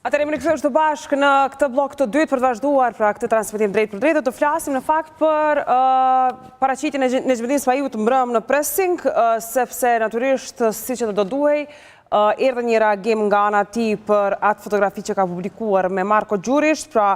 Atëherë jemi rikthyer të bashkë në këtë bllok të dytë për të vazhduar pra këtë transmetim drejtpërdrejt do të flasim në fakt për paraqitjen e Nexhmedin Spahiut mbrëmë në Pressing, sepse natyrisht siç edhe do duhej, erdhi një reagim nga ana e tij për atë fotografi që ka publikuar me Marko Gjuriq, pra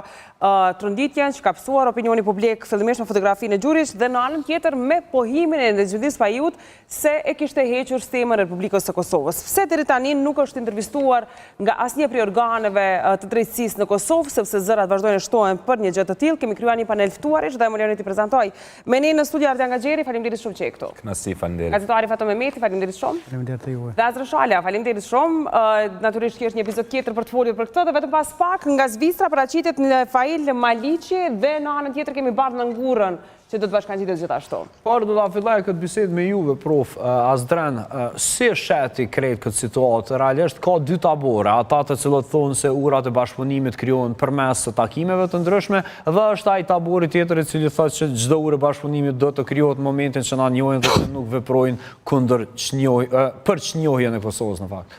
tronditjen që ka pësuar opinioni publik fillimisht me fotografinë e Gjuriq dhe në anën tjetër me pohimin e Nexhmedin Spahiut se e kishte hequr stemën e Republikës së Kosovës. Pse deri tani nuk është intervistuar nga asnjë prej organeve të drejtësisë në Kosovë, sepse zërat vazhdojnë e shtohen për një gjë të tillë, kemi krijuar një panel ftuarish dhe më lejoni t'i prezantoj. Me ne në studio Ardian Gaxherri, faleminderit shumë që je këtu. Kënaqësi, faleminderit. Gazetari Faton Mehmeti, faleminderit shumë. Faleminderit të juve. Dhe Azra Shala, faleminderit shumë. Natyrisht kjo është një epizod tjetër për të folur për këtë dhe vetëm pas pak nga Zvicra paraqitet Fail Maliqi dhe në anën tjetër kemi Bardh Nangurën që do të bashkangjitet gjithashtu. Por do ta filloj këtë bisedë me juve, prof. Azdren, si e sheh ti krejt këtë situatë? Realisht ka dy tabore, ata të cilët thonë se urat e bashkëpunimit krijohen përmes takimeve të ndryshme dhe është ai tabori tjetër i cili thotë që çdo urë e bashkëpunimit do të krijohet në momentin që na njohin dhe që nuk veprojnë kundër për çnjohjen e Kosovës në fakt.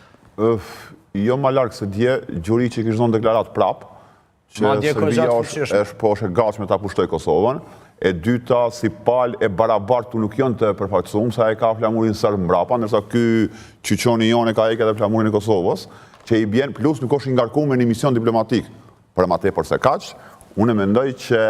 Jo ma larg se dje, Gjuriqi kish dhënë deklaratë prapë, që Serbia është, është po është e gatshme ta pushtojë Kosovën. E dyta, si palë e barabartë tu nuk janë të përfaqësuar, se ai ka flamurin serb mbrapa, ndërsa ky qyqoni jonë e ka hek edhe flamurin e Kosovës, që i bjen plus nuk është i ngarkuar me një mision diplomatik. Për ma tepër se kaq, unë mendoj që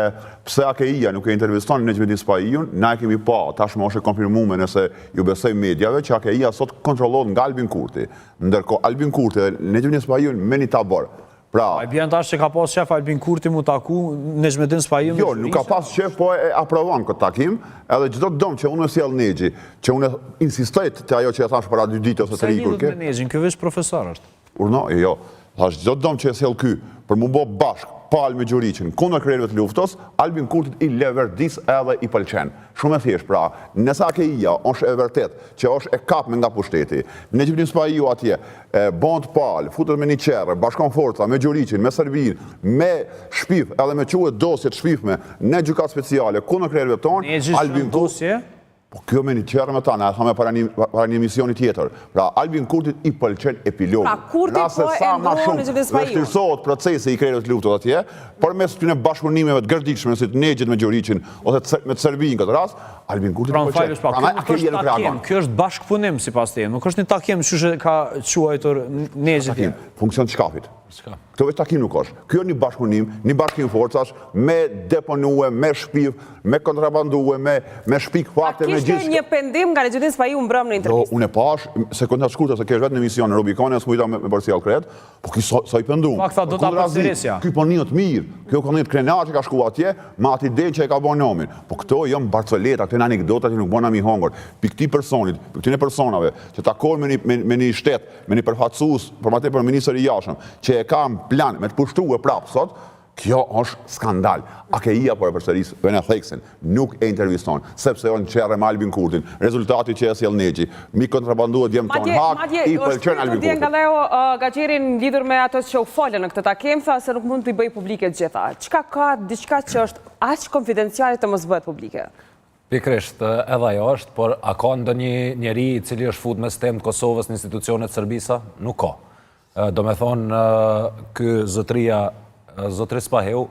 pse AKI-ja nuk e interviston Nexhmedin Spahiun, na e kemi pa, tashmë është e konfirmuar nëse ju besoj mediave që AKI-ja sot kontrollohet nga Albin Kurti. Ndërkohë Albin Kurti dhe Nexhmedin Spahiu me një tabor. Pra, A i bjen tash që ka pas qef Albin Kurti mu taku Nexhmedin Spahiu Jo, nuk ka pas qef, po e aprovon këtë takim, edhe çdo dëm që unë e sjell Nexhi, që unë insistoj te ajo që e thash para dy ditë ose tri kur ke. Pse lidhet me Nexhin, ky veç profesor është. Urdhno, jo, thash çdo dëm që e sjell ky për mu bo bashkë, palë me Gjuriqin, kundër krerëve të luftës, Albin Kurtit i leverdis edhe i pëlqen. Shumë e thjeshtë, pra, nëse AKI-ja është e vërtetë që është e kapme nga pushteti, Nexhmedin Spahiu atje, e bëhet palë, futet me një qerre, bashkon forca me Gjuriqin, me Serbinë, me shpif, edhe me çue dosje të shpifme në gjykatë speciale kundër krerëve tonë, Albin dosje? Po kjo me një qerre me ta, na e thamë para një, para një emisioni tjetër. Pra, Albin Kurtit i pëlqen epilogu. Pra, Kurti po e mbron Nexhmedin Spahiun. Vështirësohet procesi i krerëve të luftës atje, përmes këtyre bashkëpunimeve të gërditshme si të Nexhit me Gjuriqin ose me Serbinë në këtë rast, Albin Kurtit i pëlqen. Pra, pra nuk është takim, kjo është bashkëpunim sipas teje, nuk është një takim qysh e ka quajtur Nexhi. Takim, funksion të çkafit. Këto veç takim nuk është. Kjo është një bashkëpunim, një bashkim forcash me deponue, me shpif, me kontrabandue, me me shpik fakte, me gjithçka. A kishte një pendim nga Nexhmedin Spahiu mbrëmë në intervistë? Jo, unë e pash, sekonda të shkurtra se kesh vetë në emision në Rubikon e s'mujta me, me përcjell krejt, Po ky sa, sa i pendum. Fakt tha do ta përsërisja. Ky po nihet mirë. Kjo ka nihet krenar që ka shku atje, me atë idenë që e ka bën nomin. Po këto janë barcoleta, këto janë anekdota që nuk bën me i hongër. Pi këtij personit, pi këtyre personave që takohen me një me, me një shtet, me një përfaqësues, për më tepër ministër i jashtëm, që e ka në plan me të pushtue prapë sot, kjo është skandal. AKI-ja po e përsëris, vënë theksin, nuk e interviston, sepse janë qerre me Albin Kurtin. Rezultati që e sjell Nexhi, mi kontrabandue djemt tonë n'Hagë, i pëlqen Albin Kurtin. Madje, nga Leo Gaxherri lidhur me ato që u folën në këtë takim, tha se nuk mund t'i bëjë publike të gjitha. Çka ka diçka që është aq konfidenciale të mos bëhet publike? Pikërisht, edhe ajo është, por a ka ndonjë njeri i cili është fut me stemë të Kosovës në institucionet e Serbisë? Nuk ka. Domethonë, ky zotria, zotri Spahiu,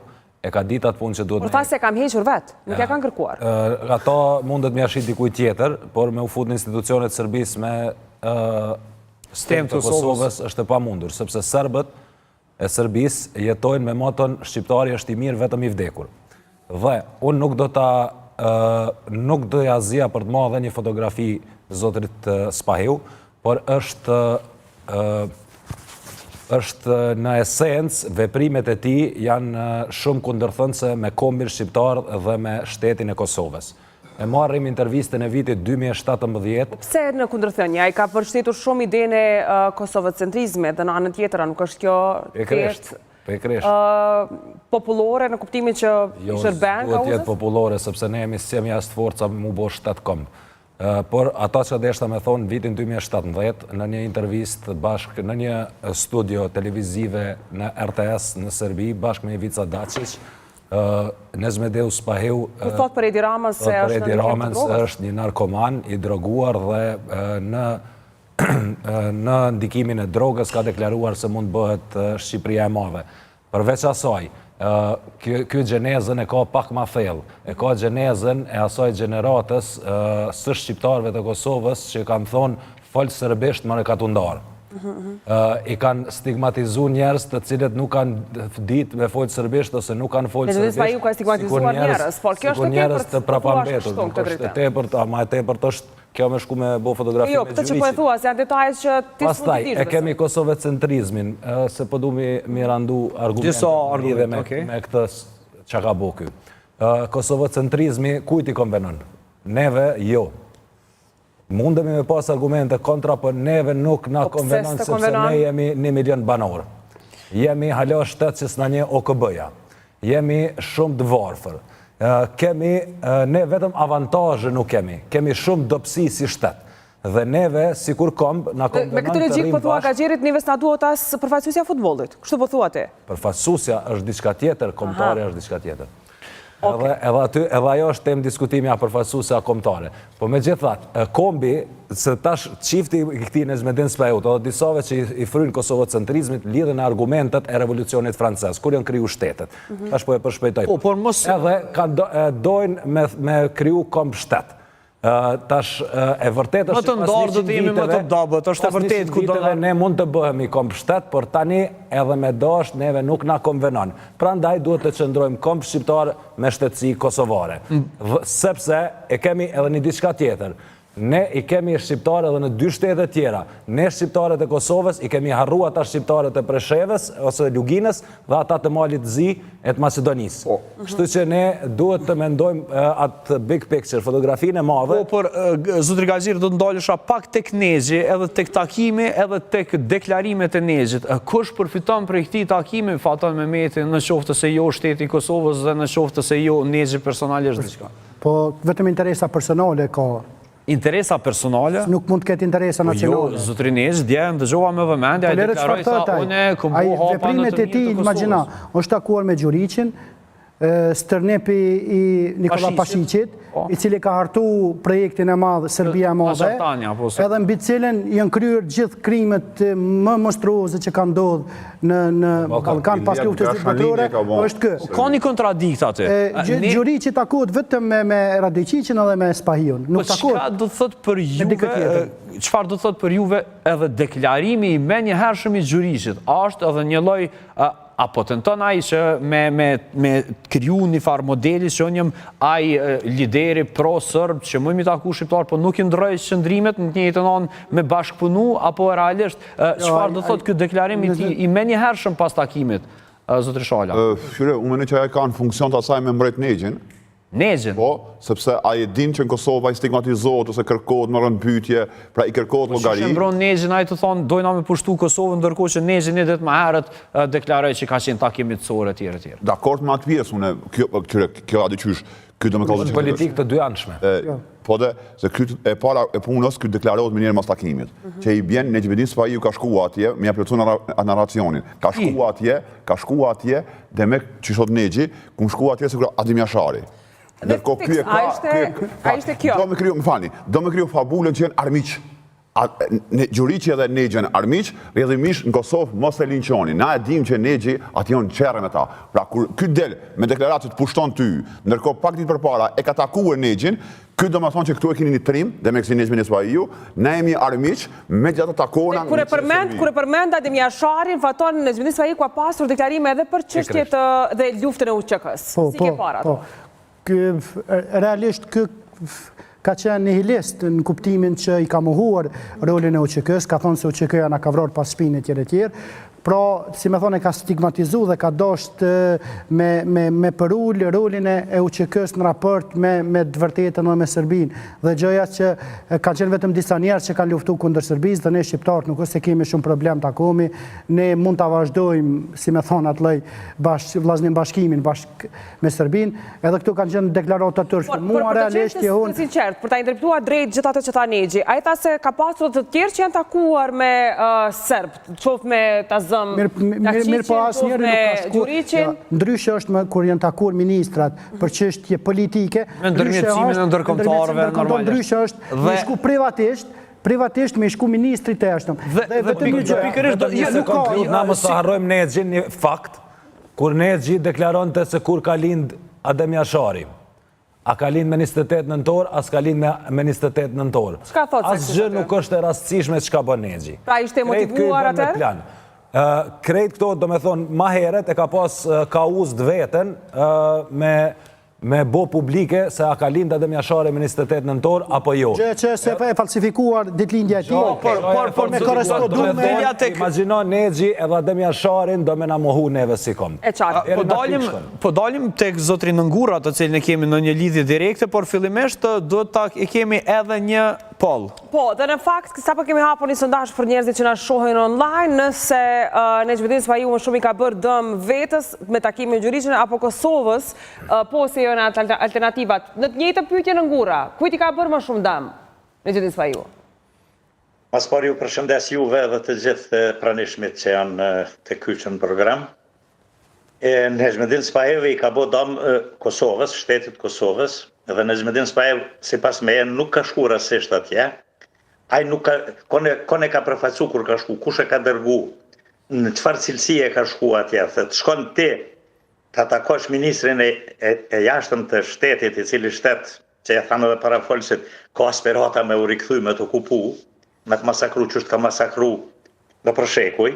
e ka ditë atë punë që duhet... Por tha se e kam hequr vetë, nuk e kanë kërkuar. Ato mundet me ia shit dikuj tjetër, por me u fut në institucionet e Serbisë me stemë të Kosovës është e pamundur, sepse serbët e Serbisë jetojnë me moton shqiptari është i mirë vetëm i vdekur. Dhe unë nuk do ta nuk do ja zija për të madhe një fotografi zotrit Spahiu, por është është në esencë veprimet e tij janë shumë kundërthënëse me kombin shqiptar dhe me shtetin e Kosovës. E marrim intervistën e vitit 2017. Po pse në kundërthënie? Ai ka mbështetur shumë idenë e Kosovocentrizmit dhe në anën tjetër, a nuk është kjo Pikërisht. Pikërisht. Popullore në kuptimin që i jo, shërben kauzës? Jo, duhet jetë popullore, sepse ne jemi s'jemi as të forca mu bo shtet komb. Por ata që deshta me thonë, vitin 2017, në një intervistë bashkë, në një studio televizive në RTS në Serbi, bashkë me Ivica Dacic, Nexhmedin Spahiu... Ku thot për Edi Ramën se është në Edi Ramën se është një narkoman i droguar dhe në në ndikimin e drogës ka deklaruar se mund bëhet Shqipëria e Madhe. Përveç asaj, ky gjenezën e ka pak ma thellë. E ka gjenezën e asaj gjeneratës së shqiptarëve të Kosovës që kanë thonë fol serbisht more katundar. I kanë stigmatizu njerëz të cilët nuk kanë ditë me folë serbisht ose nuk kanë folë serbisht. Spahiu ka stigmatizuar njerëz, por kjo është e tepërt të prapambetur, nuk është e tepërt, ama e tepërt është kjo me shku me bo fotografi jo, me Gjuriqin. Jo, këtë që po e thua, se janë detaje që ti s'mund t'i dish. Pastaj, e kemi kosovocentrizmin, se po du mi, mi randu argumentet lidhje me, me këtë që ka bo ky. Kosovocentrizmi, kujt i konvenon? Neve, jo. Mundemi me pas argumente kontra, por neve nuk na po konvenon sepse ne jemi një milion banorë. Jemi hala shtet që s'na njeh OKB-ja. Jemi shumë të varfër. Kemi, ne vetëm avantazhe nuk kemi. Kemi shumë dobësi si shtet. Dhe neve, sikur komb, na konvenon të rrimë bashkë. Me këtë logjikë po thua Gaxherrit, neve s'na duhet as përfaqësuesja e futbollit. Kështu po thua ti? Përfaqësuesja është diçka tjetër, kombëtarja është diçka tjetër. Edhe, edhe aty, edhe ajo është temë diskutimi a përfaqësuese a kombëtare. Po megjithatë, kombi, se tash çifti i këtij Nexhmedin Spahiut, edhe disave që i frynë kosovocentrizmit, lidhen në argumentet e revolucionit francez, kur janë kriju shtetet. Mhm. Tash po e përshpejtoj. Po, por mos... Edhe kanë do, dojnë me, me kriju komb shtet. Tash e vërtetë është që pas 100 viteve, më të dobët, është e vërtetë ku do ne mund të bëhemi komb shtet, por tani edhe me dasht neve nuk na konvenon. Prandaj duhet të qëndrojmë komb shqiptar me shtetësi kosovare. Mm. Sepse e kemi edhe një diçka tjetër. Ne i kemi shqiptarë edhe në dy shtete tjera. Ne shqiptarët e Kosovës i kemi harru ata shqiptarët e Preshevës ose Luginës dhe ata të Malit të Zi e të Maqedonisë. Po. Kështu që ne duhet të mendojmë atë big picture, fotografinë e madhe. Po, por zotri Gaxherri do të ndalesha pak tek Nexhi, edhe tek takimi, edhe tek deklarimet e Nexhit. Kush përfiton prej këtij takimi, Faton Mehmeti, në qoftë se jo shteti i Kosovës dhe në qoftë se jo Nexhi personalisht diçka? Po, vetëm interesa personale ka. Interesa personale? Nuk mund të ketë interesa po jo, nacionale. Jo, zotri Nexhi, dje e ndëgjova me vëmendje, ai po deklaroi tha, unë kom bo hapa në të mirë të Kosovës. Imagjino, është takuar me Gjuriqin, stërnipi i Nikola Pashiqit, po. i cili ka hartu projektin e madh Serbia e Madhe, po, edhe mbi cilin janë kryer gjithë krimet më monstruoze që kanë ndodhur në në Ballkan pas luftës së dytë botërore, është ky. Ka një kontradiktë aty. Gjuriqi takohet vetëm me me Radoiçiqin edhe me Spahiun. Nuk po takohet. Çka do të thotë për juve? Çfarë do të thotë për juve edhe deklarimi i menjëhershëm i Gjuriqit? A është edhe një lloj A po tenton ai që me me me kriju një farë modeli që unë jam ai lideri pro serb që muj m'i taku shqiptar, po nuk i ndrroj qëndrimet në të njëjtën anë me bashkëpunu apo realisht jo, çfarë do thotë ky deklarim i tij i menjëhershëm pas takimit, zotri Shala? Shyqyr, unë mendoj që ai ka në funksion të asaj me mbrojt Nexhin, Nexhin. Po, sepse ai e din që në Kosovë ai stigmatizohet ose kërkohet me rënë pyetje, pra i kërkohet po, llogari. Po qysh e mbron Nexhin ai tu thonë dojna me pushtu Kosovën ndërkohë që Nexhi një ditë më herët deklaroi që ka qenë takim miqësor etj etj. Dakord me atë pjesë unë, kjo këtyre kjo a di qysh, ky do me kallzu që politikë të dyanshme. Jo. Po dhe, se ky e para e punës ky deklarohet menjëherë mas takimit, mhm. që i bjen Nexhmedin Spahiu ka shku atje, me ja plotësu narracionin. Ka shku atje, ka shku atje, demek që thotë Nexhi, Kum shku atje sikur Adem Jashari. Ndërkohë ky e ka, ky e ka, ishte kjo? Do me kriju, më falni, do me kriju fabulën që janë armiq. Ne Gjuriqi edhe Nexhi janë armiq, rrjedhimisht në Kosovë mos e linçoni. Na e dimë që Nexhi aty janë qerre me ta. Pra kur ky del me deklaratë që të pushton ty, ndërkohë pak ditë përpara e ka takuar Nexhin, Ky do me thonë që këtu e keni një trim, demek si Nexhmedin Spahiu, ne jemi armiq, megjithatë takohena Kur e përmend, kur e përmend Adem Jasharin, Faton Nexhmedin Spahiu ka pasur deklarime edhe për çështje të dhe luftën e UÇK-së. Po, si ke po, parë ato? Po, ky realisht ky ka qenë nihilist në kuptimin që i ka mohuar rolin e UÇK-së, ka thonë se UÇK-ja na ka vrarë pas shpine etj etj. Pra, si me thonë, e ka stigmatizu dhe ka dasht me, me, me përul rolin e, e UÇK-së në raport me, me të vërtetën dhe me Serbinë. Dhe gjoja që kanë qenë vetëm disa njerëz që kanë luftu kundër Serbisë dhe ne shqiptarët nuk është se kemi shumë problem takomi, ne mund ta vazhdojmë, si me thonë, atë lloj bash, vllaznim bashkimin bashk me Serbinë, edhe këtu kanë qenë deklarata të turpshme. Mua realisht jehon... Për të qenë për ta interpretuar drejt gjithë atë që tha Nexhi, ai tha se ka pasur të tjerë që janë takuar me serbë, qoftë me ta zëmë Daçiqin, po qoftë me Gjuriqin. Ndryshe është më kur janë takuar ministrat për çështje politike, me ndërmjetësimin e ndërkombëtarëve normalisht. Ndryshe është me shku privatisht. Privatisht me i shku ministrit të jashtëm. Dhe vetëm një gjë. Pikërisht do një sekond, na mos ta harrojmë Nexhin një fakt, kur Nexhi deklaronte se kur ka lind Adem Jashari. A ka lind me 28 nëntor, a s'ka lind me, me 28 nëntor. Çka thotë se Asgjë nuk është e rastësishme çka bën Nexhi. Pra ishte motivuar atëherë? Plan. Krejt këto, do me thonë, ma heret e ka pas kauzë të veten me me bo publike se a ka lind Adem Jashari me 28 nëntor apo jo. Gjë që se e falsifikuar ditëlindja e tij. Po, por por por me korrespondu me Imagjino Nexhi edhe Adem Jasharin do me na mohu neve si komb. E qartë. Po dalim po dalim tek zotri Nëngurra, të cilin e kemi në një lidhje direkte, por fillimisht duhet ta e kemi edhe një poll. Po, dhe në fakt, sapo kemi hapur një sondazh për njerëzit që na shohin online, nëse Nexhmedin Spahiu më shumë i ka bërë dëm vetes me takimin me Gjuriqin apo Kosovës, po ose jo në alternativat. Në të njëjtën pyetje Nëngurra, kujt i ka bërë më shumë dëm Nexhmedin Spahiu? Ma s'pari ju përshëndes juve dhe të gjithë të pranishmit që janë të kyçur në program. E Nexhmedin Spahiu i ka bo dam Kosovës, shtetit Kosovës, dhe Nexhmedin Spahiu, sipas meje, nuk ka shku rastësisht atje. Ai nuk ka, kon e, kon e ka përfaqësu kur ka shku, kush e ka dërgu, në çfarë cilësie ka shku atje, dhe të shkon ti, ta takosh ministrin e, e, e jashtëm të shtetit, i cili shtet që e thanë edhe parafolësit, ka aspirata me u rikthy, me të okupu, me të masakru qysh të ka masakru nëpër shekuj,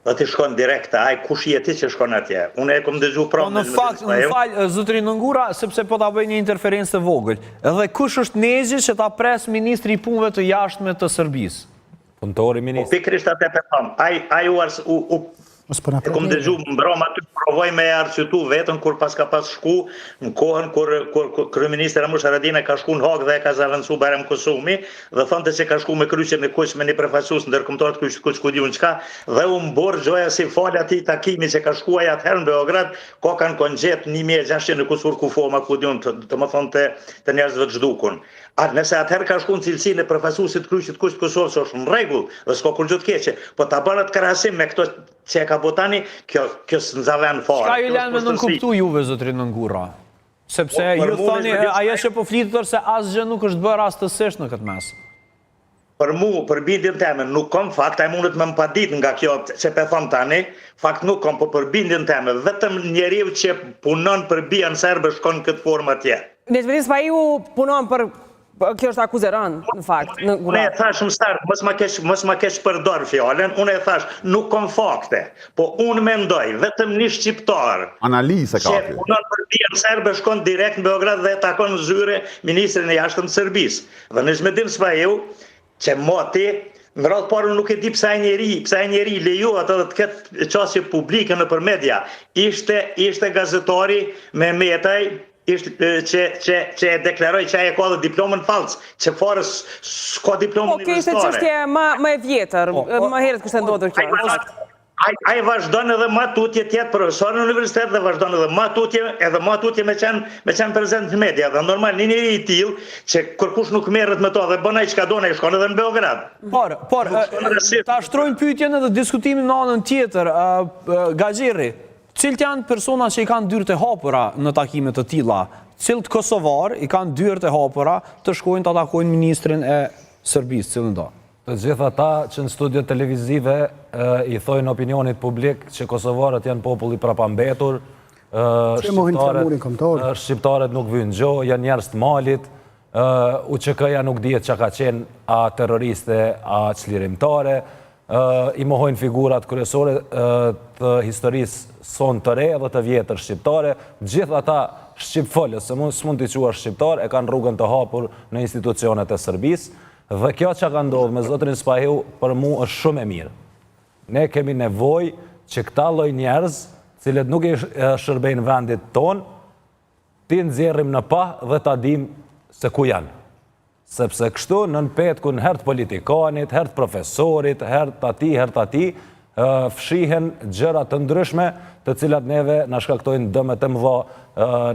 dhe ti shkon direkt te ai, kush je ti që shkon atje? Unë e kom dëgju pra Po në fakt, më fal, zotëri Nëngurra, sepse po ta bëj një interferencë të vogël. Edhe kush është Nexhi që ta pres ministri i punëve të jashtme të Serbisë? Punëtori ministri. Po pikërisht atë po them. Ai ai u ars u, u Mos po na E kom dëgju mbroma aty provoi me e arsyetu veten kur paska pas shku në kohën kur kur, kur kryeministri Ramush Haradinaj ka shku në Hagë dhe e ka zavendësu Bajram Kosumi dhe thonte se ka shku me kryqin e kuq me një përfaqësues ndërkombëtar të kryqit kuq ku di unë çka dhe u mbor gjoja si falë atij takimi që ka shku ai atëherë në Beograd ko kanë kon gjet 1600 e kusur kufoma ku di unë të, të më thonë të, të njerëzve të zhdukun. A nëse atëherë ka shku në cilësinë e përfaqësuesit të Kryqit Kuq të Kosovës është në rregull dhe s'ka kurrgjë të keqe, po ta bën atë krahasim me këto që e ka bo tani, kjo kjo s'nxë vend fare. Çka ju lënë me nënkuptu juve zotëri Nëngurra? Sepse po, ju thoni ajo që po flitet është se asgjë nuk është bërë rastësisht në këtë mes. Për mu, për bindjen teme, nuk kam fakt, ai mundet me më padit nga kjo që pe thom tani, fakt nuk kam, po për bindjen teme, vetëm njeriu që punon për BIA-n serbe shkon në këtë formë atje. Nexhmedin Spahiu punon për kjo është akuzë e rëndë në fakt në Unë e thash në start, mos ma keq mos ma keqpërdor fjalën, unë e thash nuk kam fakte, po unë mendoj vetëm një shqiptar Analizë e ka që aty. punon për BIA-n serbe shkon direkt në Beograd dhe e takon në zyre ministrin e jashtëm të Serbisë. Dhe Nexhmedin Spahiu që moti në radhë të parë unë nuk e di pse ai njeri, pse ai njeri lejohet edhe të ketë qasje publike nëpër media. Ishte ishte gazetari Mehmetaj ishte që që që e deklaroi që ai e ka edhe diplomën fals, që fare s'ka diplomë Po, kjo ishte çështje më më e vjetër, po, po, më herët kishte ndodhur kjo. Ai ai vazhdon edhe ma tutje të jetë profesor në universitet dhe vazhdon edhe ma tutje edhe ma tutje me qenë me qenë prezent në media dhe normal një njeri i tillë që kërkush nuk merret me to dhe bën ai çka don ai shkon edhe në Beograd. Por, por ta shtrojmë pyetjen edhe diskutimin në anën tjetër, Gaxherri, cilët janë persona që i kanë dyert e hapura në takime të tilla? Cilët kosovarë i kanë dyert e hapura të shkojnë ta takojnë ministrin e Serbisë, cilin do? Të gjithë ata që në studio televizive i thojnë opinionit publik që kosovarët janë popull i prapambetur, shqiptarët nuk vyjnë gjo, janë njerëz të malit, UÇK-ja nuk dihet çka ka qenë a terroriste, a çlirimtare, i mohojnë figurat kryesore të historisë sonë të re dhe të vjetër shqiptare, gjithë ata shqipfolës, se s'mund t'i quash shqiptar, e kanë rrugën të hapur në institucionet e Serbisë, Dhe kjo që ka ndodhë me zotrin Spahiu, për mu është shumë e mirë. Ne kemi nevojë që këta lloj njerëz, cilët nuk i shërbejnë vendit tonë, t'i nxjerrim në pah dhe ta dim se ku janë. Sepse kështu nën petkun herë të politikanit, herë të profesorit, herë të atij, herë të atij, fshihen gjëra të ndryshme të cilat neve na shkaktojnë dëme të mëdha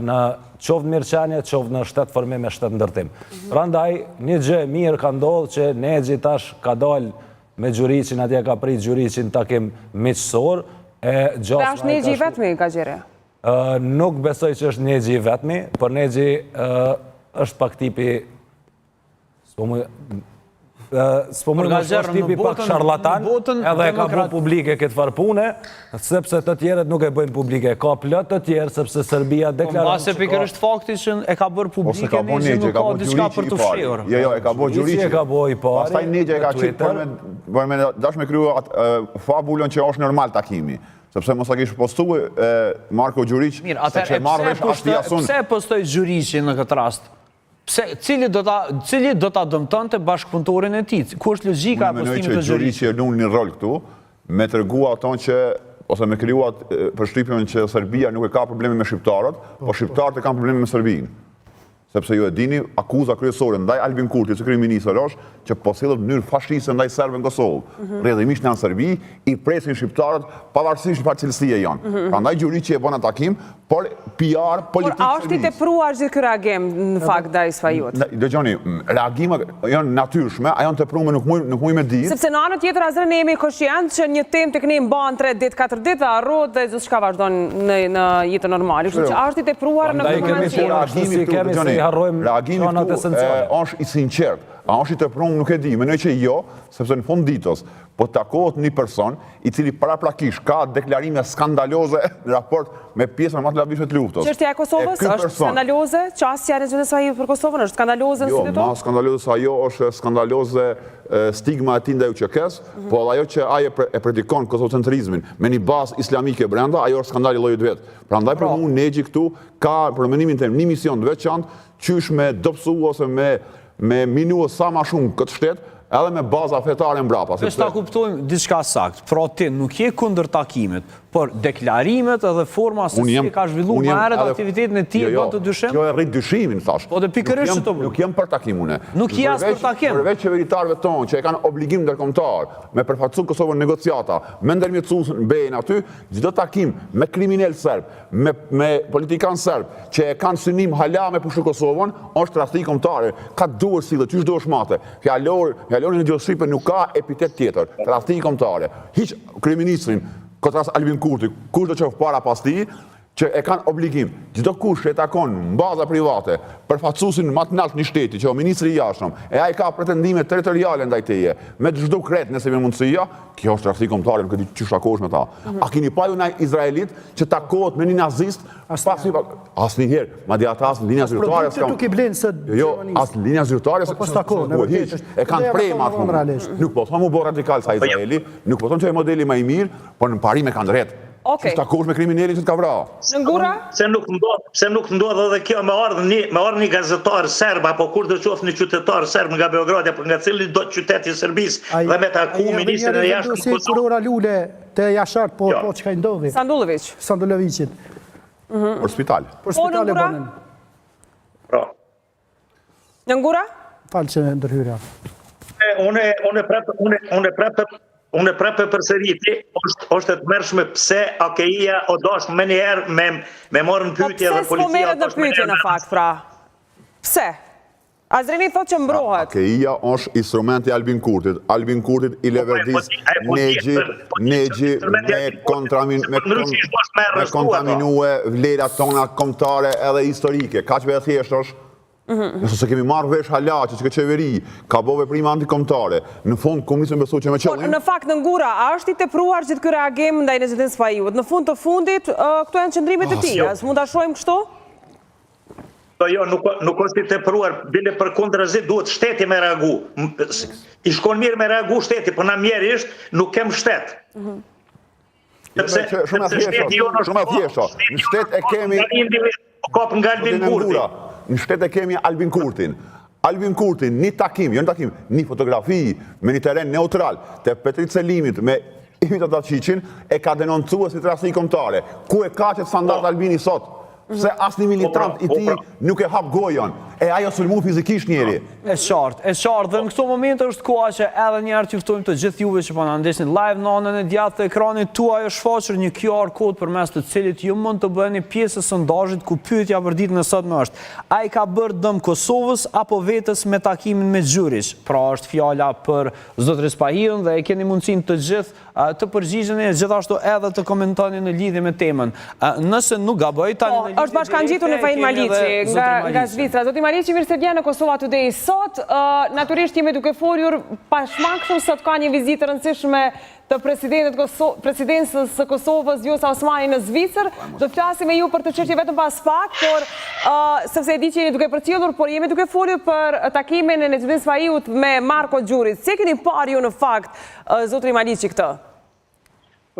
në qoftë mirëqenie, qoftë në shtetformim e shtetndërtim. Mhm. Prandaj, një gjë e mirë ka ndodhë që Nexhi tash ka dalë me Gjuriqin, atje ka prit Gjuriqin takim miqësor, e gjasë... Dhe është Nexhi i vetmi, Gaxherri? Nuk besoj që është Nexhi i vetmi, por Nexhi është pak tipi Po më... S'po mund të është tipi pak sharlatan, edhe e ka bo publike këtë farë pune, sepse të tjerët nuk e bëjnë publike. Ka plot të tjerë, sepse Serbia po, deklaron... Po mbase pikërisht fakti që e ka bërë publike, Nexhi nuk ka diçka për të fshehur. Jo, jo, e ka bo Gjuriqi. E ka bo i pari. Pastaj Nexhi e ka qitë për me, për me dash me kriju atë fabulën që është normal takimi. Sepse mos ta kish postu Marko Gjuriq, se që marrë vesh ashtë jasun. Pse e postoi Gjuriqi në këtë rast? Pse, cili do ta, cili do ta dëmtonte bashkëpunëtorin e tij? Ku është logjika e postimit të Gjuriqit? Unë mendoj që Gjuriqi e lun një rol këtu, me tregu aton që ose me kriju atë përshtypjen që Serbia nuk e ka problemin me shqiptarët, po, po shqiptarët e kanë problemin me Serbinë. Sepse ju e dini, akuza kryesore ndaj Albin Kurtit si kryeministër është që po sillet në mënyrë fashiste ndaj serbëve në Kosovë. Mhm. Rrjedhimisht në Serbi i presin shqiptarët pavarësisht çfarë cilësie janë. Mhm. Prandaj Gjuriqi e bën atë takim, Por PR politik Por a është i tepruar gjithë ky reagim në fakt ndaj Spahiut? Dëgjoni, reagimet janë natyrshme, a janë teprume nuk muj nuk muj me ditë. Sepse në anën tjetër Azren ne jemi koshient që një temë tek ne mban 3 ditë, 4 ditë dhe harrohet dhe gjithçka vazhdon në në jetën normale. Kështu që a është i tepruar në këtë moment? Reagimi këtu, dëgjoni, reagimi këtu është i sinqert. A është i tepruar nuk e di, mendoj që jo, sepse në fund ditës po takohet një person i cili paraprakisht ka deklarime skandaloze në raport me pjesën më të lavdishme të luftës. Çështja e Kosovës është skandaloze? Qasja e Nexhmedin Spahiut për Kosovën është skandaloze në jo, sytë tu? Jo, ma skandaloze se ajo është skandaloze stigma e tij ndaj UÇK-së, mhm. po edhe ajo që ai e predikon kosovocentrizmin me një bazë islamike brenda, ajo është skandal i llojit vet. Prandaj për pra. mua Nexhi këtu ka për mendimin tim një mision të veçantë, qysh me dobësu ose me me minu sa ma shumë këtë shtet, edhe me baza fetare mbrapa. Veç ta kuptojmë diçka saktë, pra ti nuk je kundër takimit, por deklarimet edhe forma se si e ka zhvillu më herët aktivitetin e tij e jo, jo, bën të dyshim? Kjo e rrit dyshimin, thash. Po dhe pikërisht që të bërë. Nuk jem për takim une. Nuk je as për takim. Përveç qeveritarëve tonë që e kanë obligim ndërkombëtar me përfaqësu Kosovën në negociata, me ndërmjetësu BE-në aty, çdo takim me kriminel serb, me me politikan serb që e kanë synim hala me pushtu Kosovën, është tradhti kombëtare. Ka duhet sillet, qysh duhesh mate. Fjalor, fjalorin e gjuhës shqipe nuk ka epitet tjetër. Tradhti kombëtare. Hiç kryeministrin, këtë rast Albin Kurti, kush do qoftë para pas tij, që e kanë obligim. Çdo kush që e takon në baza private, përfaqësuesin më të lartë një shteti, që është ministri i jashtëm, e ai ka pretendime territoriale ndaj teje, me të zhduk krejt nëse vjen mundësia, Kjo është tradhti kombëtare, nuk e di qysh takohesh me ta. Mhm. A keni pa ju naj izraelit që takohet me një nazist pas një asnjëherë, madje ata as në linja zyrtare s'kan. Nuk i blen se jo, jo, as në linja zyrtare po, po takohen, po hiç. E kanë prema atë. Nuk po them u bë radikal sa po, jo. Izraeli, nuk po them që është modeli më i mirë, por në parim e kanë drejt. Okej. Qysh takohesh me kriminelin që të ka vra? Nëngura? Pse nuk ndodh, pse nuk ndodh edhe kjo me ardhë një, me ardhë një gazetar serb apo kushdo qoftë një qytetar serb nga Beogradi apo nga cili do qytet i Serbisë dhe me taku ministrin e jashtëm të Kosovës. Kurora lule te Jashar, po jo. po çka i ndodhi? Sanduloviq. Sanduloviqit. Mhm. Për spital. Për spital e bënin. Pra. Nëngura? Fal që ndërhyra. Unë unë prap unë unë prap unë prap e përsëriti, është është e tmerrshme pse AKI-ja o dash menjëherë me me marrë në po pyetje dhe policia. Po pse s'po merret në pyetje në fakt pra? Pse? Azreni thotë që mbrohet. AKI-ja është instrumenti i Albin Kurtit. Albin Kurtit i po, po, leverdis po, Nexhi, Nexhi me kontramin me me kontaminue vlerat tona kombëtare edhe historike. Kaq e thjeshtë është. Mhm. Nëse s'e kemi marrë vesh hala që kjo qeveri ka bo veprime antikombëtare, në fund ku nisëm besu që me qëllim. Por në fakt Nëngura, a është i tepruar gjithë ky reagim ndaj Nexhmedin Spahiut? Në fund të fundit, këto janë qëndrimet e tij, a s'mund ta shohim kështu? Po jo, nuk, nuk është i tepruar, bile përkundrazi duhet shteti me reagu. I shkon mirë me reagu shteti, po na mjerisht nuk kem shtet. Mhm. Sepse, shumë e thjeshtë, shumë e thjeshtë. Në shtet e kemi kap nga Albin Kurti. Në shtet e kemi Albin Kurtin. Albin Kurti, një takim, jo një takim, një fotografi me një terren neutral të Petrit Selimit me Ivica Daçiqin e ka denoncuar si tradhti kombëtare. Ku e ka qet standard po. Albini sot? Se asnjë militant i tij nuk e hap gojën, e ai o sulmu fizikisht njeri. E qartë, e qartë dhe në këto momente është koha që edhe një herë t'ju ftojmë të gjithë juve që po na ndiqni live në anën e djathtë të ekranit tuaj është shfaqur një QR kod përmes të cilit ju mund të bëheni pjesë e sondazhit ku pyetja për ditën e sotme është A i ka bërë dëm Kosovës apo vetes me takimin me Gjuriq? Pra është fjala për zotëri Spahiun dhe e keni mundësinë të gjithë Të përgjigjeni e gjithashtu edhe të komentoni në lidhje me temën. Nëse nuk gaboj, tani po, në lidhje është bashkangjitur në Fahim Maliqi nga nga Zvicra. Zoti. Maliqi, mirë se vjen në Kosova Today sot. Natyrisht jemi duke folur pashmangshëm sot ka një vizitë të rëndësishme të presidentit presidentes së Kosovës Vjosa Osmani në Zvicër. Do të flasim me ju për këtë çështje vetëm pas pak, por sepse e di që jeni duke përcjellur, por jemi duke folur për takimin e Nexhmedin Spahiut me Marko Gjuriq. Si e keni parë ju në fakt, zotri Maliqi këtë?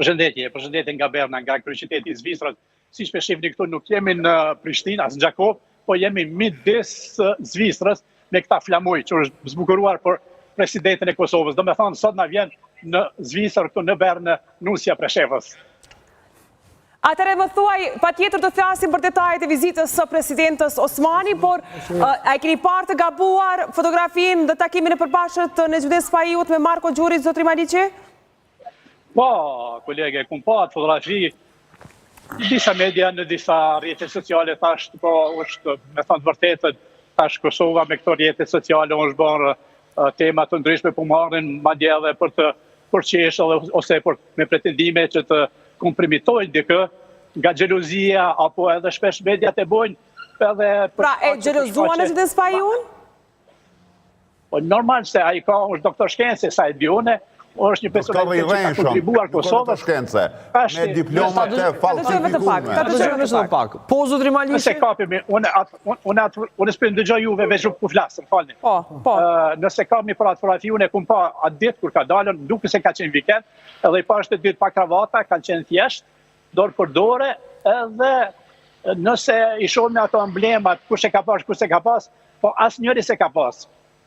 Përshëndetje, përshëndetje nga Berna, nga kryeqyteti i Zvicrës. Siç po shihni këtu nuk jemi në Prishtinë, as në Gjakovë, po jemi midis Zvicrës me këta flamuj që është zbukuruar për presidentin e Kosovës. Domethonë, sot na vjen në Zvicër, këtu në Bernë, nusja Preshevës. Atëherë më thuaj, patjetër të flasim për detajet e vizitës së presidentes Osmani, por a e keni parë të gabuar fotografinë dhe takimin e përbashkët të Nexhmedin Spahiut me Marko Gjuriq, zotri Maliqi? Po, kolege, kum pa atë fotografi në disa media, në disa rrjete sociale, tash po është, me thonë të vërtetën, tash Kosova me këto rrjete sociale është bërë tema të ndryshme, po marrin madje edhe për të përqesh ose për me pretendime që të kompromitojnë dikë nga xhelozia apo edhe shpesh mediat e bojnë edhe për Pra, e xhelozuan Nexhmedin Spahiun? Po normal se ai ka është doktor shkence sa e di unë, është një personalitet që ka kontribuar Kosovës. Doktor shkence, me diploma të falsifikume. Ta dëgjojmë vetëm pak. Po zotri Maliqi. Nëse kapemi, unë atë unë atë unë s'po dëgjoj juve veç po flas, më falni. Po, po. Nëse kapemi për atë fotografi unë e kum pa atë ditë kur ka dalën, duket se ka qenë vikend, edhe i pashë të dytë pa kravata, kanë qenë thjesht dorë për dore, edhe nëse i shohim ato emblemat, kush e ka pas, kush e ka pas, po asnjëri s'e ka pas.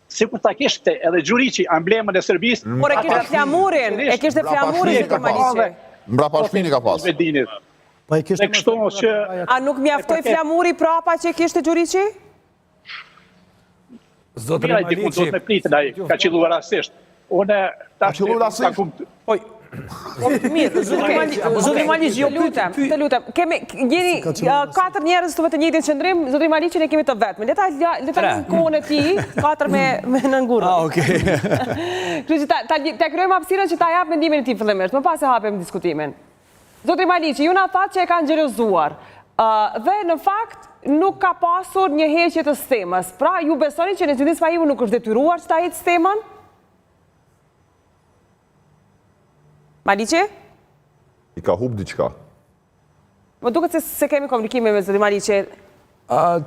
Sikur ta kishte edhe Gjuriqi emblemën e Serbisë, Por e kishte flamurin, e kishte flamurin zotri Maliqi. Mbrapa shpine ka pas. Po e kishte kështu që A nuk mjaftoi flamuri prapa që e kishte Gjuriqi? Zotri Maliqi. Diku duhet me pritën ai, ka qëlluar rastësisht. Unë tash ka qëlluar rastësisht. Po Po mirë, zotri Maliqi, zotri Maliqi, jo lutem, të lutem. Kemi jeni katër njerëz këtu me të njëjtin qëndrim, zotri Maliqi ne kemi të vetmin. Le ta le ta lëmë kohën e tij, katër me me nëngurën. Ah, okay. Kështu që ta ta ta krijojmë hapësirën që ta jap mendimin e tij fillimisht, më pas e hapim diskutimin. Zotri Maliqi, ju na thatë që e kanë xhelozuar. Dhe në fakt nuk ka pasur një heqje të stemës. Pra, ju besoni që Nexhmedin Spahiu nuk është detyruar që ta heqë stemën? Maliqi? I ka hup diçka. Më duket se s'e kemi komunikimin me zotri Maliqi.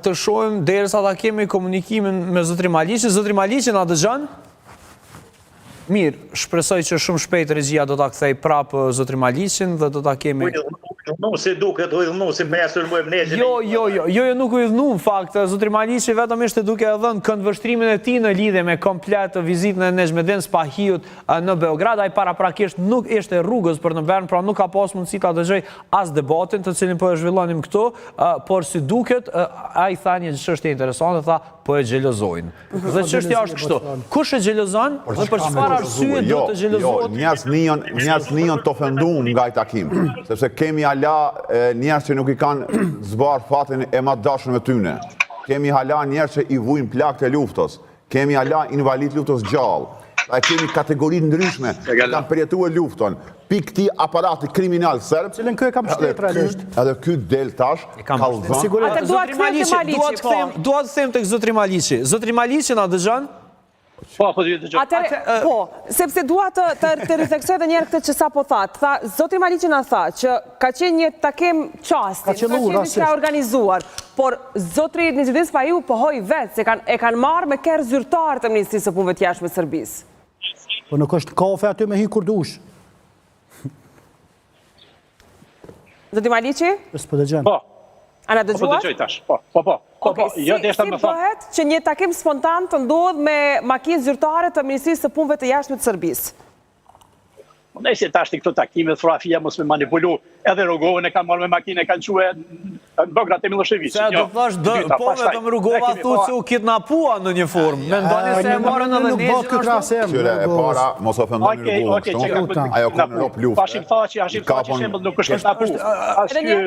Të shohim derisa ta kemi komunikimin me zotri Maliqi. Zotri Maliqi na dëgjon? Mirë, shpresoj që shumë shpejt regjia do ta kthejë prapë zotri Maliqin dhe do ta kemi U idhnu si duket, u idhnu si me sulmojmë ne. Jo, jo, jo, jo, jo nuk u idhnu në fakt, zotri Maliqi vetëm ishte duke e dhënë këndvështrimin e tij në lidhje me komplet vizitën e Nexhmedin Spahiut në Beograd, ai paraprakisht nuk ishte rrugës për në Bern, pra nuk ka pas mundësi ta dëgjojë as debatin të cilin po e zhvillonim këtu, por si duket ai tha një çështje interesante, tha po e xhelozojnë. Dhe çështja është kështu, kush e xhelozon dhe për çfarë arsye duhet të xhelozohet? Jo, njerëz nihen, njerëz nihen të ofendum nga ai takim, sepse kemi hala njerëz që nuk i kanë zbardh fatin e ma t'dashunve tyne. Kemi hala njerëz që i vujnë plagët e luftës. Kemi hala invalid luftës gjallë. Pra kemi kategori ndryshme që kanë përjetue luftën. Pi këtij aparati kriminal serb. Cilën ky e ka mbështet realisht. Edhe ky del tash, kallzon. Atë dua të kthehem te Maliqi, po. Dua të kthehem tek zotri Maliqi. Zotri Maliqi na dëgjon? Po, po ju dëgjoj. Atëherë, po, sepse dua të të të ritheksoj edhe një herë këtë që sapo thatë. Tha, zotri Maliqi na tha që ka qenë një takim çasti, nuk ka qenë diçka e organizuar. Por zotri Nexhmedin Spahiu pohoi vetë se kanë e kanë marrë me kerr zyrtar të Ministrisë së Punëve të Jashtme të Serbisë. Po nuk është kafe aty me hi kur dush. Zoti Maliqi? S'po dëgjon. Po. A na dëgjuat? Po dëgjoj tash. Po, po, po. Po, po, jo deshta me thonë. Si bëhet që një takim spontan të ndodhë me makinë zyrtare të Ministrisë së Punëve të Jashtme të Serbisë? Po nëse tash këto takime fotografia mos me manipulu, edhe Rugovën e kanë marrë me makinë e kanë çue në Beograd te Millosheviqi. Se do thash, do, po vetëm Rugova thu se u kidnapua në një formë. Mendoni se e morën edhe Nuk bëhet ky krahasim. Qyre, e para, mos ofendoni Rugovën kështu. Ajo ka në rob lufte. Hashim Thaçi, Hashim Thaçi shembull nuk është kidnapu. As ky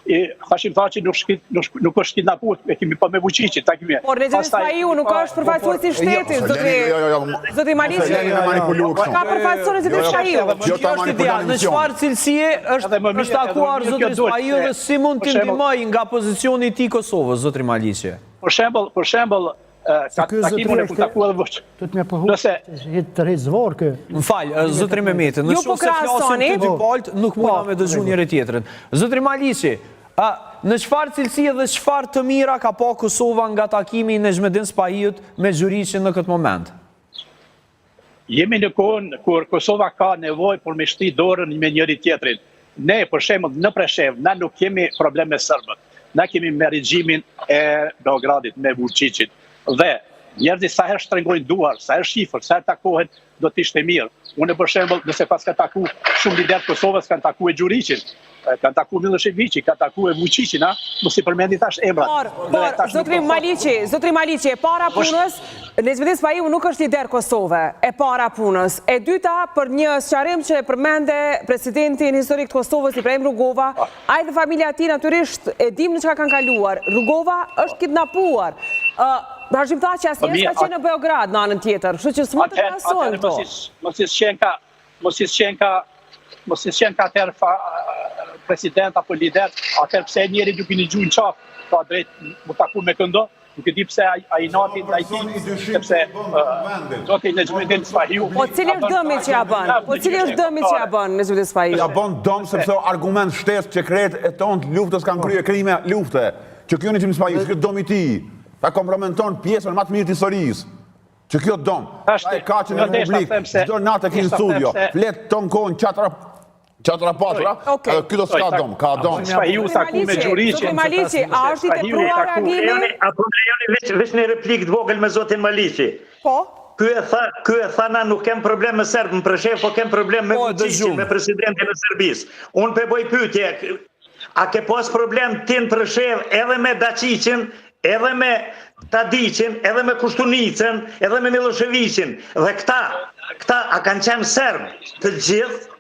i Hashim Thaçi nuk shkit, nuk, nuk është kidnapu, e kemi pa me Vučićin, ta kemi. Por Nexhmedin Spahiu nuk është përfaqësues i shtetit, zotri. Jo, jo, jo, zotri Maliqi. Ka përfaqësuar zotri Spahiu. Kjo është ideja, në çfarë cilësie është është takuar zotri Spahiu dhe si mund t'i ndihmojë nga pozicioni i tij Kosovës, zotri Maliqi? Për shembull, për shembull, ka takim unë kam taku edhe vështë. Të të me përhu, Nëse... të rejtë zvorë kë. Më fal, zotri Mehmeti, në po qoftë se flasim të dy palët, nuk mund po. me dëgju njëri tjetrin. Zotri Maliqi, a, në çfarë cilësie dhe çfarë të mira ka pa Kosova nga takimi i Nexhmedin Spahiut me Gjuriqin në këtë moment? Jemi në kohën kur Kosova ka nevojë për me shtri dorën me njëri tjetrin. Ne, për shembull, në Preshevë, na nuk kemi problem me serbët. Na kemi me regjimin e Beogradit, me Vučićin. Dhe njerëzit sa herë shtrëngojnë duar, sa herë shifen, sa herë takohen, do të ishte mirë. Unë për shembull, nëse paska taku shumë liderë të Kosovës kanë taku e Gjuriqin, kanë taku Millosheviqin, kanë taku e Vučićin, a? Mos i përmendi tash emrat. Por, por, zotri Maliqi, zotri Maliqi, e para punës, Nexhmedin Spahiu nuk është lider Kosove, e para punës. E dyta, për një sqarim që e përmende presidentin historik të Kosovës, Ibrahim Rugova, ai dhe familja e tij natyrisht e dim në çka kanë kaluar. Rugova është kidnapuar. Hashim Thaçi asnjëherë s'ka qenë në Beograd në anën tjetër, kështu që s'mund të krahasohen këto. Mos i qenka, mos i qenka, mos i qenka atëherë president apo lider, atëherë pse njeri duke një gjunë qafë, ka drejt mu taku me këndo, Nuk e di pse ai inati ndaj tij, sepse zoti Nexhmedin Spahiu... Po cili është dëmi që ja bën? Po cili është dëmi që ja bën Nexhmedin Spahiu? Ja bën dëm sepse argument shtesë që krerët e tonë të luftës kanë kryer krime lufte. Që kjo Nexhmedin Spahiu, që kjo dëm i tij, ta kompromenton pjesën më të mirë të historisë. Që kjo dëm, ai ka që në publik, çdo natë e ki në studio, flet ton kohën qatra qatra patra, edhe ky do s'ka dëm, ka dëm. Spahiu taku me Gjuriqin. Zoti Maliqi, a është i tepruar reagimi? A po më lejoni veç veç një replikë të vogël me zotin Maliqi. Po. Ky e tha, ky e tha na nuk kem problem me serbë në Preshevë, po kem problem me po, Vučićin, me presidentin e Serbisë. Unë po e bëj pyetje, a ke pas problem ti në Preshevë edhe me Dačićin, edhe me Tadiqin, edhe me Koshtunicën, edhe me Millosheviqin. Dhe këta, këta a kanë qenë serbë të gjithë?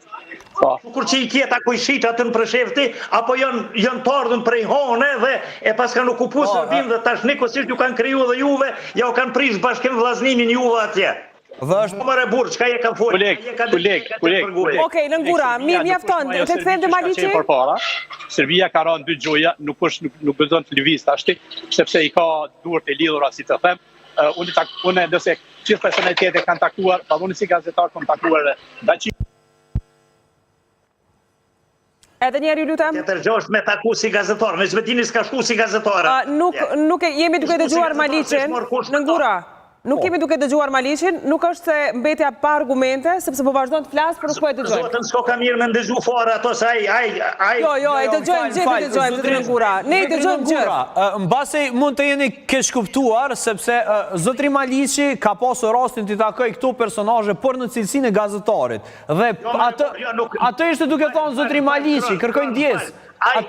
Po. Kur që i kjeta ku i shit atë në Preshevë ti, apo janë janë të ardhur prej hone dhe e pas kanë okupu po, Serbinë dhe tash njëkohësisht ju kanë kriju edhe juve, ja u kanë prish bashkim vllaznimin juve atje. Dhe është Po more burrë, çka je ka fol? Koleg, koleg, koleg. Okej, Nëngura, mirë, mjafton. Të kthejmë te Maliqi. Përpara, Serbia ka rënë dy gjoja, nuk është nuk, nuk guxon të lëviz tashti, sepse i ka duart e lidhura si të them. Uh, unë tak, unë nëse gjithë personalitetet kanë takuar, pa unë si gazetar kam takuar Daçi Edhe një herë ju lutem. Tjetër gjë është me taku si gazetar, Nexhmedini s'ka shku si gazetar. Nuk nuk e jemi duke dëgjuar Maliqin Nëngura. Nuk po. jemi duke dëgjuar Maliqin, nuk është se mbetja pa argumente, sepse po vazhdon të flasë, por nuk po e dëgjojmë. Zotën s'ko ka mirë me ndëgju fare ato se ai ai ai. Jo, jo, e jo, dëgjojmë gjithë, e dëgjojmë zotri Nëngura. Ne e dëgjojmë gjithë. Mbase mund të jeni keqkuptuar sepse zotri Maliqi ka pasur rastin t'i takojë këto personazhe por në cilësinë e gazetarit. Dhe jo, atë, jo, nuk, atë ishte duke thonë zotri Maliqi, kërkoj ndjesë. Ai,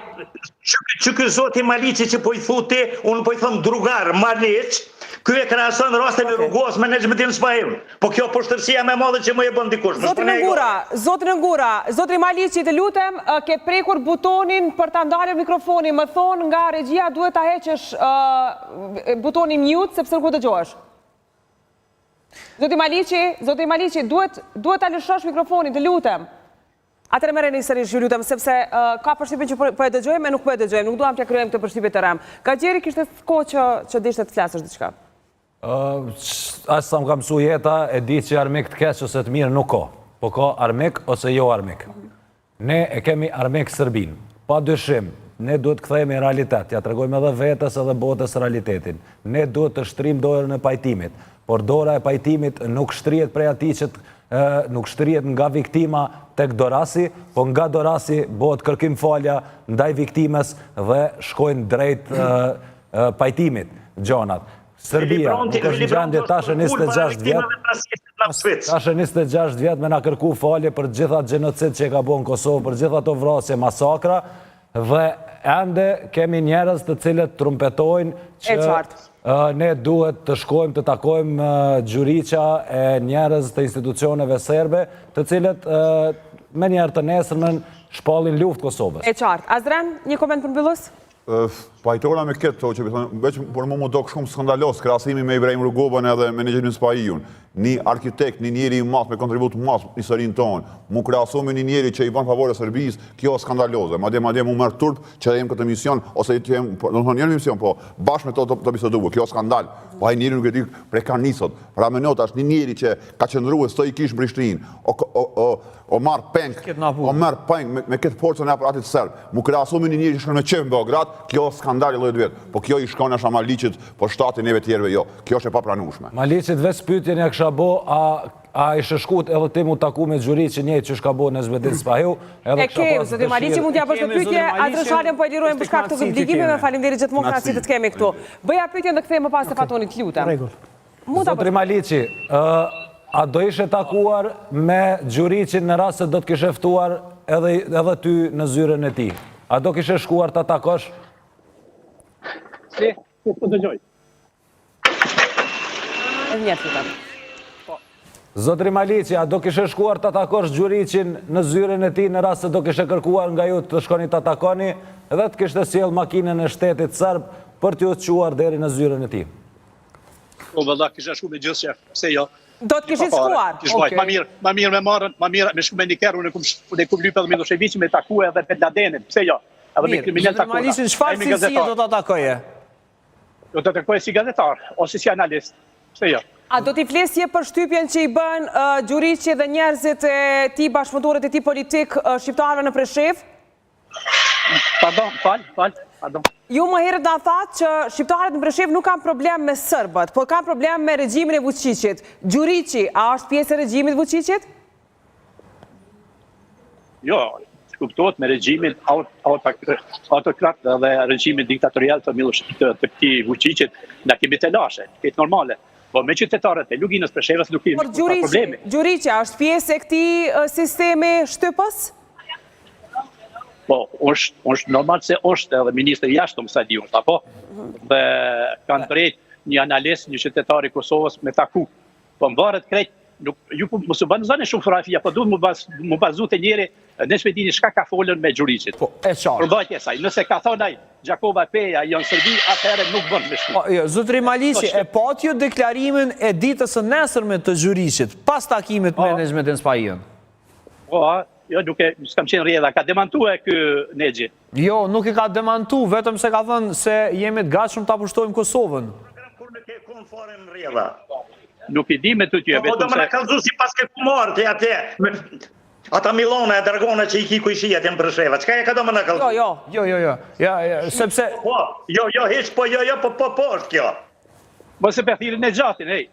që ky zoti Maliqi që po i thu ti, unë po i them drugar Maliq, ky e krahason rastin e Rugovës me Nexhmedin Spahiun. Po kjo poshtërsia më e madhe që më e bën dikush. Zotri Nëngura, zotri Nëngura, zotri Maliqi, të lutem, ke prekur butonin për ta ndalur mikrofonin, më thonë nga regjia duhet ta heqësh butonin mute sepse nuk po dëgjohesh. Zoti Maliqi, zoti Maliqi, duhet duhet ta lëshosh mikrofonin, të lutem. Atëherë merreni sërish, ju lutem, sepse ka përshtypjen që po, po e dëgjojmë e nuk po e dëgjojmë, nuk duam t'ia krijojmë këtë përshtypje të rremë. Gaxheri kishte kohë që që deshte të flasësh diçka. Ë, aq sa më ka mësu jeta, e di që armik të keq ose të mirë nuk ka. Po ka armik ose jo armik. Ne e kemi armik Serbinë. Pa dyshim, ne duhet të kthehemi në realitet, t'ia tregojmë edhe vetes edhe botës realitetin. Ne duhet të shtrijmë dorën e pajtimit, por dora e pajtimit nuk shtrihet prej atij që nuk shtrihet nga viktima tek dorasi, po nga dorasi bëhet kërkim falja ndaj viktimës dhe shkojnë drejt pajtimit gjanat. Serbia nuk është në gjendje tash e 26 vjet, tash e 26 vjet me na kërku falje për gjithë atë gjenocid që e ka bo në Kosovë, për gjithë ato vrasje, masakra, dhe ende kemi njerëz të cilët trumpetojnë që ne duhet të shkojmë të takojmë Gjuriqa e njerëz të institucioneve serbe, të cilët menjëherë të nesërmen shpallin luftë Kosovës. E qartë. Azdren, një koment përmbyllës? Pajtohna me këtë që po thonë, veç për mu m'u dok shumë skandaloz krahasimi me Ibrahim Rugovën edhe me Nexhmedin Spahiun. Një arkitekt, një njeri i madh me kontribut të madh në historinë tonë, m'u krahasu me një njeri që i bën favore Serbisë, kjo është skandaloze. Madje madje mu merr turp që jem këtë emision ose të jem, po, do të thonë një emision, po bashkë me to të, të bisedu, kjo është skandal. Po ai njeri nuk e di prej ka nisot. Pra mendo tash një njeri që ka qëndruar stoikisht në Prishtinë, o, o, o, O marr peng, o merr peng me, me këtë forcën e aparatit serb. Mu krahasu me një njeri që shkon me qejf në Beograd, kjo është skandal i llojit vet. Po kjo i shkon është Maliqit, po shtati neve tjerëve jo. Kjo është e papranueshme. Maliqit veç pyetjen ja kisha bo, a a ishe shku edhe ti mu taku me Gjuriqin njëjtë qysh ka bo Nexhmedin Spahiu, edhe E kisha kemi, pas zoti Maliqi dëshirë. mund t'ja bësh E një kemi, pyetje, zoti Atë Maliqi, Shalën po e lirojmë për ishte shkak të kënaqësi të obligimeve, kemi. faleminderit gjithmonë kënaqësi Kënaqësi. të të kemi këtu. Bëja pyetjen dhe kthehem më pas te Fatoni, të lutem. Rregull. Mund ta Zotri bësh. Maliqi, ë, a do ishe takuar me Gjuriqin në rast se do të kishe ftuar edhe, edhe ty në zyrën e tij? A do kishe shkuar ta takosh? Si, si po dëgjoj. Edhe një herë, të lutem. Zotri Maliqi, a do kishe shkuar ta takosh Gjuriqin në zyrën e tij në rast se do kishe kërkuar nga ju të shkoni ta takoni dhe të kishte sjellë makinën e shtetit serb për t'ju çuar deri në zyrën e tij? Po valla kisha shku me gjithë qef, pse jo? Do të kishit shkuar. Kish vajt, ma mirë, ma mirë me marrën, ma mirë me shku me një kerr, unë kum unë kum lyp edhe Millosheviqin me taku edhe Ben Ladenin, pse jo? Edhe me kriminel taku. Maliqin çfarë cilësie do ta takoje? Do ta takoje si gazetar ose si analist, pse jo? A do t'i flisje për përshtypjen që i bën Gjuriqi dhe njerëzit e tij, bashkëpunëtorët e tij politik shqiptarëve në Preshevë? Pardon, fal, fal, pardon. Ju më herët na thatë që shqiptarët në Preshevë nuk kanë problem me sërbët, por kanë problem me regjimin e Vuçiqit. Gjuriqi, a është pjesë e regjimit Vuçiqit? Jo, kuptohet me regjimin autokrat dhe regjimin diktatorial të Millosh të, të këtij Vuçiqit, na kemi telashe, këtë normale. Po me qytetarët e Luginës Preshevës nuk kemi Por Gjuriqi, Gjuriqi, a është pjesë e këtij sistemi shtypës? Po, është, është normal se është edhe ministri i jashtëm sa di unë, apo? Dhe kanë drejt një analist, një qytetar i Kosovës me taku. Po mvaret krejt, nuk, ju po mos u bën zënë shumë fotografia, po duhet mu baz, mu bazu te njeri, Nexhmedini çka ka folën me Gjuriqin. Po, e qartë. Përmbajtja e saj, nëse ka thonë ai Gjakova e Peja janë Serbi, atëherë nuk bën me shku. Po, jo, zotri Maliqi, e patë ju deklarimin e ditës së nesërme të Gjuriqit, pas takimit me po. Nexhmedin Spahiun? Po, jo, nuk e, s'kam qenë rrjedha, ka demantu e ky Nexhi. Jo, nuk e ka demantu, vetëm se ka thënë se jemi të gatshëm ta pushtojmë Kosovën. Program kur nuk e kom fare në rrjedha. Nuk i di me të tje, po, po vetëm se... Po, do më në kallzu si pas ke kumar të atje, me... Ata Millona e Dragona që i ki kojshi atje në Presheva, çka e ka do më në kallzu? Jo, jo. Jo, jo, jo, ja, ja, sepse... Po, jo, jo, hiç, po, jo, jo, po, po, po, është kjo. Mos e pe thirrin Nexhatin, ej.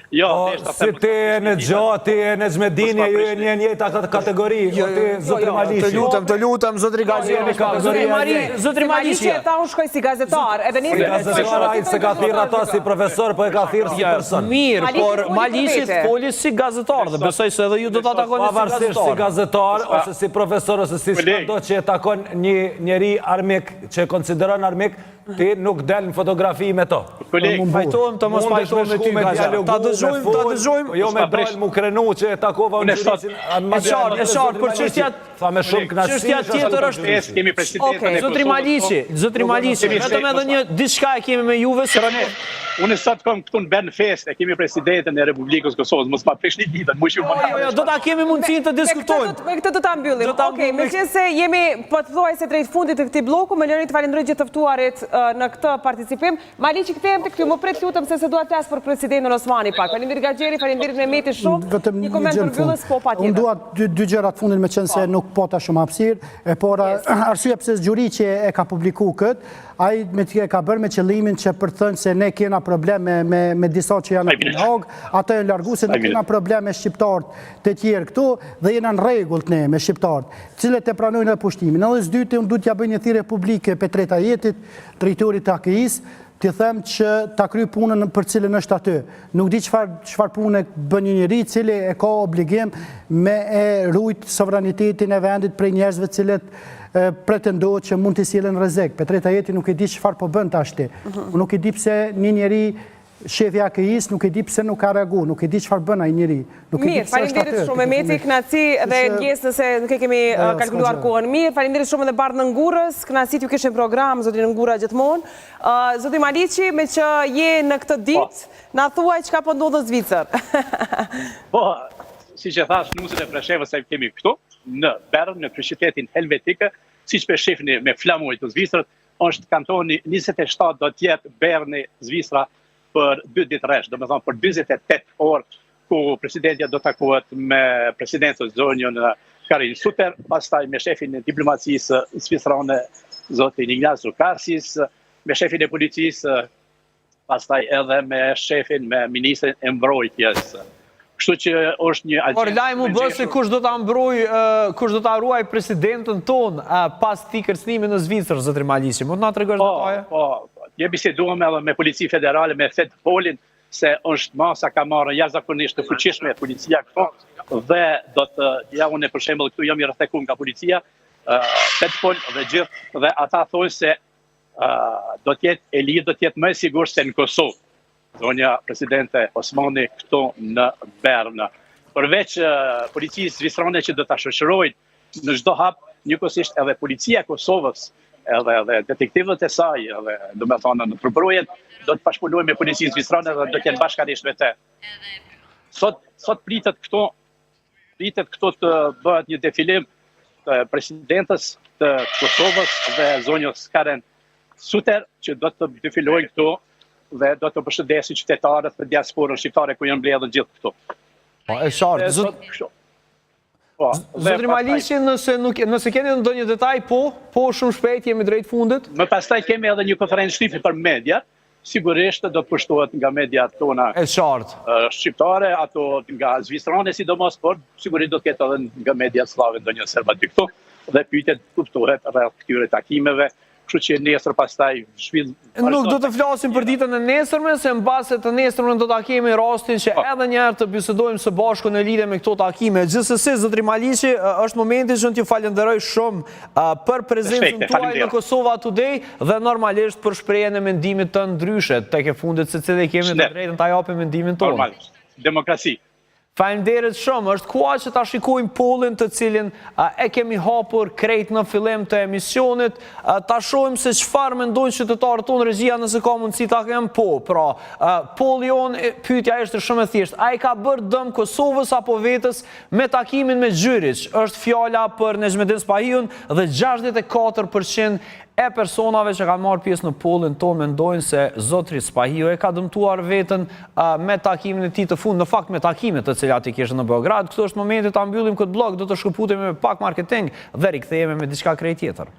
Jo, po, si ti e Nexhati e Nexhmedini ju e një njëjta kategori, jo, ti jo, zotri jo, Maliqi. Të lutem, të lutem, zotri Gaxheri, zotri Maliqi, zotri Maliqi. E tha unë shkoj si gazetar, edhe një si gazetar ai s'e ka thirr ata si profesor, po e ka thirr si person. Mirë, por Maliqi foli si gazetar dhe besoj se edhe ju do ta takoni si gazetar. Pavarësisht si gazetar ose si profesor ose si çfarëdo që e takon një njeri armik, që e konsideron armik, Ti nuk del në fotografi me to. Koleg, pajtohem të mos pajtohem me ty, me dialogu, ta dëgjojmë, ta dëgjojmë. Po jo me dal mu krenu që e takova unë Gjuriqin. E qartë, e qartë, për çështja tha me shumë kënaqësi. Çështja tjetër është kemi presidentin e Zotri Maliqi, zotri Maliqi, vetëm edhe një diçka e kemi me juve se Unë sot kam këtu në Bern fest, e kemi presidentin e Republikës Kosovës, mos ma prishni ditën, mu shumë. Jo, jo, do ta kemi mundësinë të diskutojmë. Me këtë do ta mbyllim. Okej, meqenëse jemi pothuajse drejt fundit të këtij blloku, më lëni të falenderoj gjithë të ftuarit në këtë participim. Maliqi kthehem tek ty, më prit lutem se se dua të flas për presidentin Osmani pak. Faleminderit Gaxheri, faleminderit Mehmeti shumë. Vetëm një koment përmbyllës, po patjetër. Unë dua dy dy gjëra të fundit meqenëse po. nuk pata shumë hapësirë. E para, arsyeja pse Gjuriqi e ka publiku kët, ai me të e ka bërë me qëllimin që për të thënë se ne kena problem me me me disa që janë në Hagë, ata janë largu se nuk kena problem me shqiptarët të tjerë këtu dhe jena në rregull ne me shqiptarët, të cilët e pranojnë edhe pushtimin. Edhe së dyti, unë du t'ja bëj një thirrje publike Petrit Ajetit, drejtorit të AKI-së, t'i them që ta kryj punën për cilën është aty. Nuk di çfarë çfarë pune bën një njeri i cili e ka obligim me e rujt sovranitetin e vendit prej njerëzve të cilët pretendohet që mund t'i sjellin rrezik. Petrit Ajeti nuk e di çfarë po bën tashti. Mhm. Unë nuk e di pse një njeri Shefi i AKI-së nuk e di pse nuk ka reagu, nuk e di çfarë bën ai njeri, nuk e di Mirë, pse është aty. faleminderit shumë Mehmeti, kënaqësi dhe ndjesë nëse nuk e kemi Jo, s'ka kalkuluar gjë. kohën mirë. Faleminderit shumë edhe Bardh Nëngurës, kënaqësi t'ju kishim program zoti Nëngura gjithmonë. Zoti Maliqi, meqë je në këtë Po. ditë, na thuaj çka po ndodh në Zvicër. Po, siç e thash, nusën e Preshevës e kemi këtu, në Bern, në kryeqytetin helvetik, siç po e shihni me flamuj të Zvicrës, është kantoni 27 do të jetë Berni, Zvicra për dy ditë rresht, domethënë për 48 orë ku presidentja do takohet me presidentën zonjën Karin Suter, pastaj me shefin e diplomacisë zvicerane zotin Ignazio Cassis, me shefin e policisë pastaj edhe me shefin, me ministrin e mbrojtjes. Kështu që është një agjendë. Por lajm u bë se kush do ta mbrojë, kush do ta ruajë presidentin tonë pas këtij kërcënimi në Zvicër, zotëri Maliqi. Mund të na tregosh po, detaje? Po, po. Ne biseduam edhe me Policinë Federale, me Fedpolin, se është masa ka marrë jashtëzakonisht të fuqishme policia këtu dhe do të ja unë për shembull këtu jam i rrethuar nga policia, Fedpol dhe gjithë dhe ata thonë se do të jetë e lirë, do të jetë më e sigurt se në Kosovë. Zonja presidente Osmani këtu në Bern. Përveç policisë zvicerane që do ta shoqërojnë në çdo hap, njëkohësisht edhe policia e Kosovës, edhe edhe detektivët e saj, edhe domethënë në truprojet, do të bashkëpunojnë me policinë zvicerane dhe do të jenë bashkarisht me të. Sot sot pritet këtu Pritet këtu të bëhet një defilim të presidentes të Kosovës dhe zonjës Karen Suter që do të defilojnë këtu dhe do të përshëndesin qytetarët dhe diasporën shqiptare ku janë mbledhur gjithë këtu. Po, e qartë. Zot... Po, Zotri Maliqi, nëse, nuk, nëse keni ndonjë detaj, po, po shumë shpejt, jemi drejt fundit. Më pastaj kemi edhe një konferencë shtypi për mediat, Sigurisht do të pushtohet nga mediat tona e qartë. Shqiptare, ato nga zvicerane sidomos, por sigurisht do të ketë edhe nga mediat sllave ndonjë serb aty këtu dhe pyetjet kuptohet rreth këtyre takimeve, kështu që nesër pastaj zhvill Nuk do të flasim për ditën e nesërme, se mbase të nesërmen do ta kemi rastin që po. edhe një herë të bisedojmë së bashku në lidhje me këto takime. Gjithsesi, zotri Maliqi, është momenti që unë t'ju falënderoj shumë për prezencën tuaj në Kosova Today dhe normalisht për shprehjen e mendimit tënd ndryshe, tek e fundit secili kemi të drejtën ta japim mendimin tonë. Normal, demokraci. Faleminderit shumë, është koha që ta shikojmë pollin të cilin e kemi hapur krejt në fillim të emisionit, ta shohim se çfarë mendojnë qytetarët tonë, regjia nëse ka mundësi ta kem, po, pra, polli jonë, pyetja ishte shumë e thjeshtë, a i ka bërë dëm Kosovës apo vetes Me takimin me Gjyriq, është fjala për Nexhmedin Spahiun dhe 64 për qind e personave që kanë marrë pjesë në pollin tonë mendojnë se zotri Spahiu e ka dëmtuar veten me takimin e tij të fundit, në fakt me takimet të cilat i kishte në Beograd. Këtu është momenti ta mbyllim këtë bllok, do të shkëputemi me pak marketing dhe rikthehemi me diçka krejt tjetër.